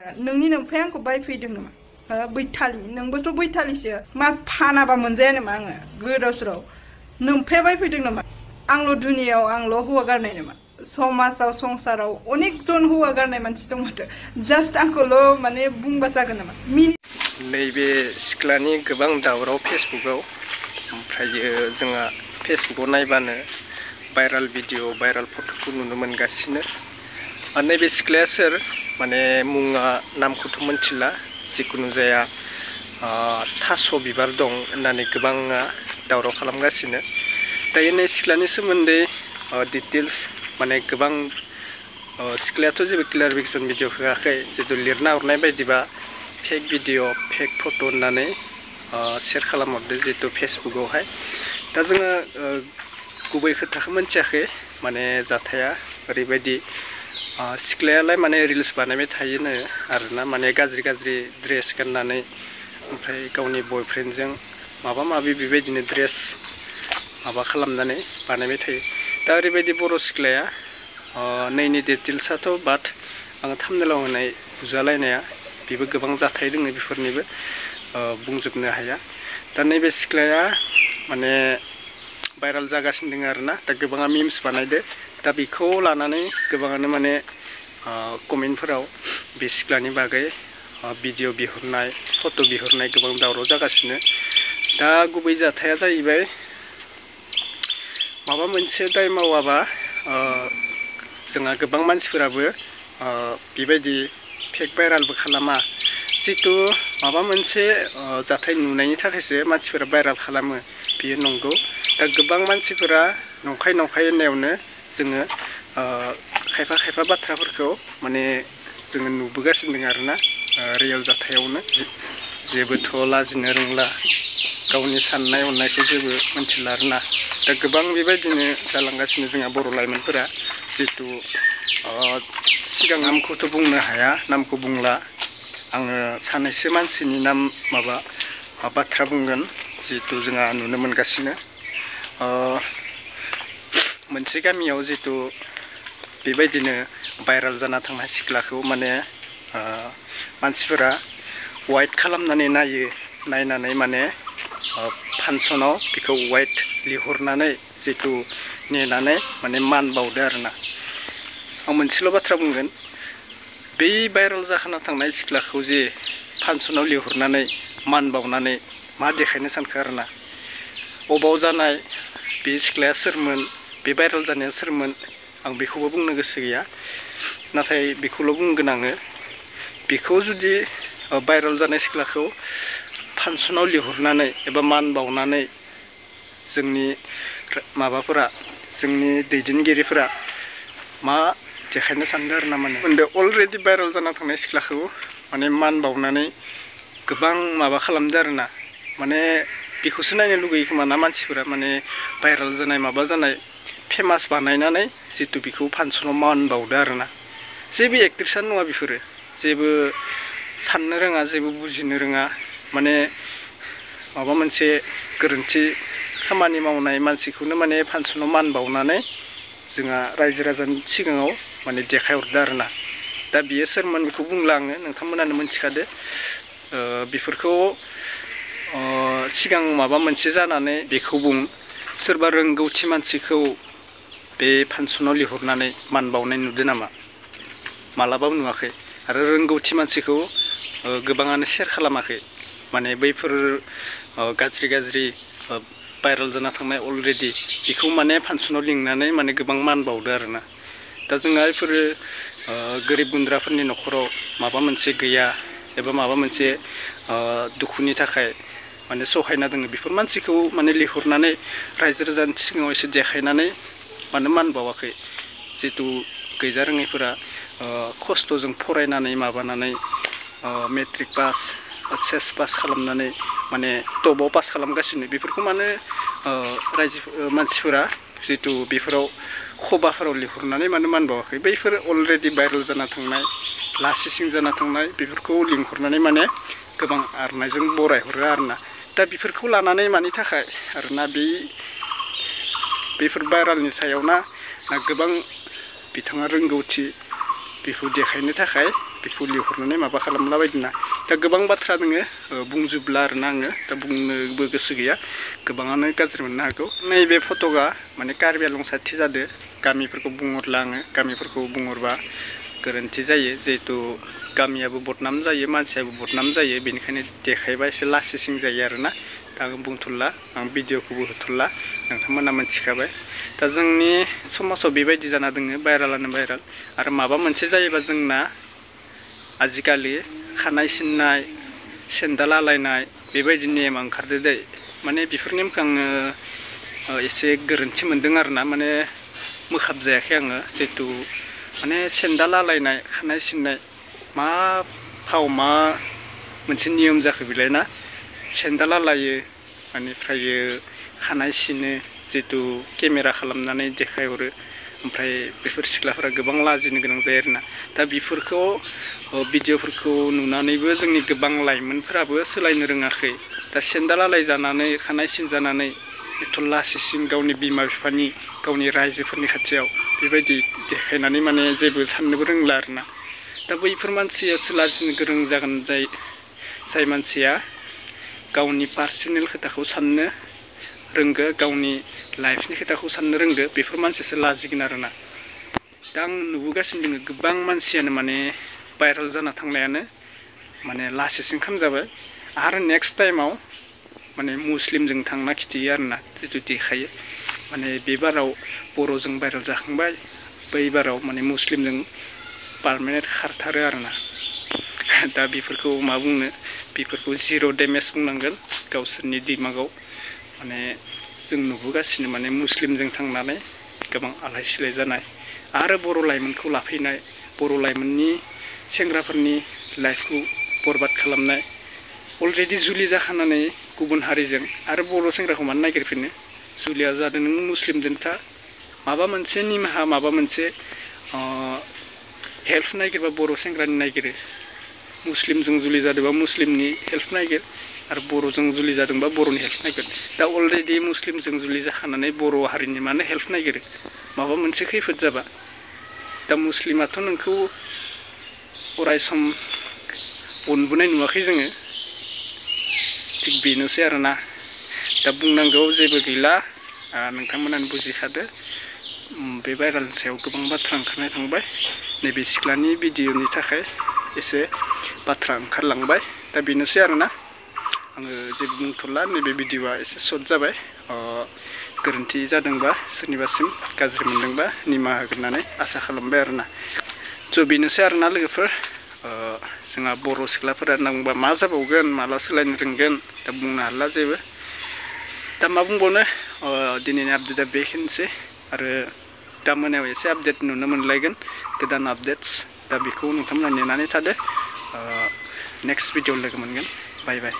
नोंनि नोमफाया आंखौ बायफैदों नामा बैथालि नोंबोथ' बैथालिसो मा फानाबा मोनजाया नामा आङो गोदाव सोराव नोमफाया बायफैदों नामा आंल' दुनियाव आंल' हौवा गारनाय नामा समाजाव संसाराव अनेक जन हौवा गारनाय मानसि दं माथो जास्ट आंखौल' माने बुंबा जागोन नामा नैबे सिख्लानि गोबां दावराव फेसबुकआव ओमफ्रायो जोंहा फेसबुकआव नायबानो भाइराल भिडिअ भाइराल फट'खौ नुनो मोनगासिनो नैबे सिख्लाया सोर माने मुङा नामखौथ' मोनथिला जिखुनु जाया थास' बिबार दं होननानै गोबाङा दावराव खालामगासिनो दायो नै सिख्लानि सोमोन्दै डिटेल्स माने गोबां सिख्लायाथ' जेबो क्लियारिफिकेसन भिडिअ होआखै जितु लिरना हरनाय बायदिबा फेक भिडिअ फेक फट' होननानै शेयार खालामहरदो जितु फेसबुकआवहाय दा जोङो गुबै खोथाखौ मोनथियाखै माने जाथाया ओरैबायदि सिख्लायालाय माने रिल्स बानायबाय थायोनो आरोना माने गाज्रि गाज्रि ड्रेस गाननानै ओमफ्राय गावनि बयफ्रेन्डजों माबा माबि बेबायदिनो ड्रेस माबा खालामनानै बानायबाय थायो दा ओरैबायदि बर' सिख्लाया नैनि डिटेल्सआथ' बाट आङो थाम्बनेलाव होनाय बुजालायनाया बेबो गोबां जाथाय दङ बेफोरनिबो बुंजोबनो हाया दा नैबे सिख्लाया माने भाइराल जागासिनो दङ आरोना दा गोबाङा मिम्स बानायदो दा बेखौ लानानै गोबाङानो माने कमेन्टफोराव बे सिख्लानि बागै भिडिअ बिहरनाय फट' बिहरनाय गोबां दावराव जागासिनो दा गुबै जाथाया जाहैबाय माबा मोनसे दाय मावाबा जोंहा गोबां मानसिफोराबो बेबायदि फेक भाइरालबो खालामा जितु माबा मोनसे जाथाय नुनायनि थाखायसो मानसिफोरा भाइराल खालामो बेयो नंगौ दा गोबां मानसिफोरा नंखाय होननायावनो जोङो खायफा खायफा बाथ्राफोरखौ माने जोङो नुबोगासिनो दङ आरोना रियेल जाथायावनो जेबोथ' लाजिनो रोंला गावनि साननाय हनायखौ जेबो मिथिला आरोना दा गोबां बेबायदिनो जालांगासिनो जोंहा बर' लाइमोनफोरा जितु सिगां नामखौथ' बुंनो हाया नामखौ बुंला आङो सानैसो मानसिनि नाम माबा बाथ्रा बुंगोन जितु जोंहा नुनो मोनगासिनो मोनसे गामियाव जितु बेबायदिनो भाइराल जाना थांनाय सिख्लाखौ माने मानसिफोरा वाइट खालामनानै नायनानै माने फांसनाव बेखौ वाइट लिहरनानै जितु नेनानै माने मान बावदो आरोना आं मोनसेल' बाथ्रा बुंगोन बै भाइराल जाखाना थांनाय सिख्लाखौ जे फांसनाव लिहरनानै मान बावनानै मा देखायनो सानखो आरोना अबाव जानाय बे सिख्लाया सोरमोन बे भाइराल जानाया सोरमोन आं बेखौबो बुंनो गोसो गैया नाथाय बेखौल' बुंगोन आङो बेखौ जुदि भाइराल जानाय सिख्लाखौ फांसनाव लिहरनानै एबा मान बावनानै जोंनि माबाफोरा जोंनि दैदेनगिरिफोरा मा देखायनो सानदों आरो ना माने अलरेडि भाइराल जाना थांनाय सिख्लाखौ माने मान बावनानै गोबां माबा खालामदो आरोना माने बेखौसो नायनो लुगैयो खोमा ना मानसिफोरा माने भाइराल जानाय माबा जानाय फेमास बानायनानै जितु बेखौ फांसनाव मान बावदो आरोना जेबो एक्ट्रिसानो नङा बेफोरो जेबो साननो रोङा जेबो बुजिनो रोङा माने माबा मोनसे गोरोन्थि खामानि मावनाय मानसिखौनो माने फांसनाव मान बावनानै जोंहा रायजो राजानि सिगाङाव माने देखायहरदो आरोना दा बियो सोरमोन बेखौ बुंला आङो नोंथांमोनानो मोनथिखादो बेफोरखौ सिगां माबा मोनसे जानानै बेखौ बुं सोरबा रोंगौथि मानसिखौ बे फांसनाव लिहरनानै मान बावनाय नुदो नामा मालाबाबो नुवाखै आरो रोंगौथि मानसिखौ गोबाङानो शेयार खालामाखै माने बैफोर गाज्रि भाइराल जाना थांनाय अलरेडि बेखौ माने फांसनाव लिंनानै माने गोबां मान बावदो आरोना दा जोंहा बेफोरो गोरिब गुन्द्राफोरनि न'खराव माबा मोनसे गैया एबा माबा मोनसे दुखुनि थाखाय माने सहायना दङ बेफोर मानसिखौ माने लिहरनानै रायजो राजानि सिगाङाव एसे देखायनानै मानो मान बावाखै जितु गैजा रोङैफोरा खस्थ'जों फरायनानै माबानानै मेट्रिक पास एचएस पास खालामनानै माने टपाव पास खालामगासिनो बेफोरखौ माने रायजो मानसिफोरा जितु बेफोराव खबाफोराव लिहरनानै मानो मान बावाखै बैफोर अलरेडि भाइराल जाना थांनाय लासिसिं जाना थांनाय बेफोरखौ लिंहरनानै माने गोबां आरनायजों बरायहरो आरोना दा बेफोरखौ लानानै मानि थाखाय आरोना बेफोर भाइरालनि सायाव ना गोबां बिथाङा रोंगौथि बेखौ देखायनो थाखाय बेखौ लिंहरनानै माबा खालामला बायदिना दा गोबां बाथ्रा दोङो बुंजोबला आरोना आङो दा बुंनोबो गोसो गैया गोबाङानो गाज्रि मोननो हागौ नैबे फटकआ माने कार्बि आलं साइडथि जादो गामिफोरखौ बुंहरला आङो गामिफोरखौ बुंहरबा गोरोन्थि जायो जिहेतु गामियाबो बदनाम जायो मानसियाबो बदनाम जायो बेनिखायनो देखायबा एसे लासिसिं जायो आरोना दा आं बुंथ'ला आं भिडिअखौबो होथ'ला नोंथांमोना मिथिखाबाय दा जोंनि समाजाव बेबायदि जाना दोङो भाइरालानो भाइराल आरो माबा मोनसे जायोबा जोंना आजिखालि खानाय सिननाय सेन्देल आलायनाय बेबायदि नेम ओंखारदो दै माने बेफोर नेमखौ आङो एसे गोरोन्थि मोनदों आरोना माने मोखाब जायाखै आङो जिहेतु माने सेन्देल आलायनाय खानाय सिननाय मा फाव मा मोनसे नियम जाखो बेलाय ना सेन्देल आलायो बेनिफ्रायो खानाय सिनो जिहेतु केमेरा खालामनानै देखायहरो ओमफ्राय बेफोर सिख्लाफोरा गोबां लाजिनो गोनां जायो आरोना दा बेफोरखौ भिडिअफोरखौ नुनानैबो जोंनि गोबां लाइमोनफोराबो सोलायनो रोङाखै दा सेन्देल आलायजानानै खानाय सिनजानानै एथ' लासिसिं गावनि बिमा बिफानि गावनि रायजोफोरनि खाथियाव बेबायदि देखायनानै माने जेबो साननोबो रोंला आरोना दा बैफोर मानसियासो लाजिनो गोरों जागोन जाय मानसिया गावनि पार्सनेल खोथाखौ साननो रोंगो गावनि लाइफनि खोथाखौ साननो रोंगो बेफोर मानसियासो लाजिगोन आरोना दा आं नुबोगासिनो दङ गोबां मानसियानो माने भाइराल जाना थांनायानो माने लासिसिं खालामजाबाय आरो नेक्स्ट टाइमाव माने मुस्लिमजों थांना खिथियो आरोना जितु देखायो माने बे बाराव बर'जों भाइराल जाखांबाय बै बाराव माने मुस्लिमजों पारमानेन्ट खारथारो आरोना दा बेफोरखौ मा बुंनो बेफोरखौ जिर' डेमेज बुंनांगोन गावसोरनि दिमागाव माने जों नुबोगासिनो माने मुस्लिमजों थांनानै गोबां आलाय सिलाय जानाय आरो बर' लाइमोनखौ लाफैनाय बर' लाइमोननि सेंग्राफोरनि लाइफखौ बरबाद खालामनाय अलरेडि जुलि जाखानानै गुबुन हारिजों आरो बर' सेंग्राखौ मानो नागिरफिनो जुलिया जादों नों मुस्लिमजों था माबा मोनसे निमाहा माबा मोनसे हेल्प नागिरबा बर' सेंग्रानि नागिरो मुस्लिमजों जुलि जादोंबा मुस्लिमनि हेल्प नागिर आरो बर'जों जुलि जादोंबा बर'नि हेल्प नागिर दा अलरेडि मुस्लिमजों जुलि जाखानानै बर' हारिनि मानो हेल्प नागिरो माबा मोनसे खैफोद जाबा दा मुस्लिमाथ' नोंखौ अराय सम अनबोनाय नुवाखै जोङो थिग बेनोसै आरोना दा बुंनांगौ जेबो गैला नोंथांमोनानो बुजिखादो बे भाइरालनि सायाव गोबां बाथ्रा ओंखारनाय थांबाय नैबे सिख्लानि भिडिअनि थाखाय एसे बाथ्रा ओंखारलांबाय दा बेनोसै आरोना आङो जेबो बुंथ'ला नैबे भिडिअआ एसे सर्ट जाबाय गोरोन्थि जादोंबा सोरनिबासिम गाज्रि मोनदोंबा निमाहा होगोन होननानै आसा खालामबाय आरोना स' बेनोसै आरोना लोगोफोर जोंहा बर' सिख्लाफोरा नांबा मा जाबावगोन माला सोलायनो रोंगोन दा बुंनो हाला जेबो दा मा बुंबावनो दिनैनि आपडेटआ बेखिनिसै आरो दा मोनायाव एसे आपडेट नुनो मोनलायगोन गोदान आपडेट्स दा बेखौ नोंथांमोना नेनानै थादो नेक्स्ट भिडिअ लोगो मोनगोन बाय बाय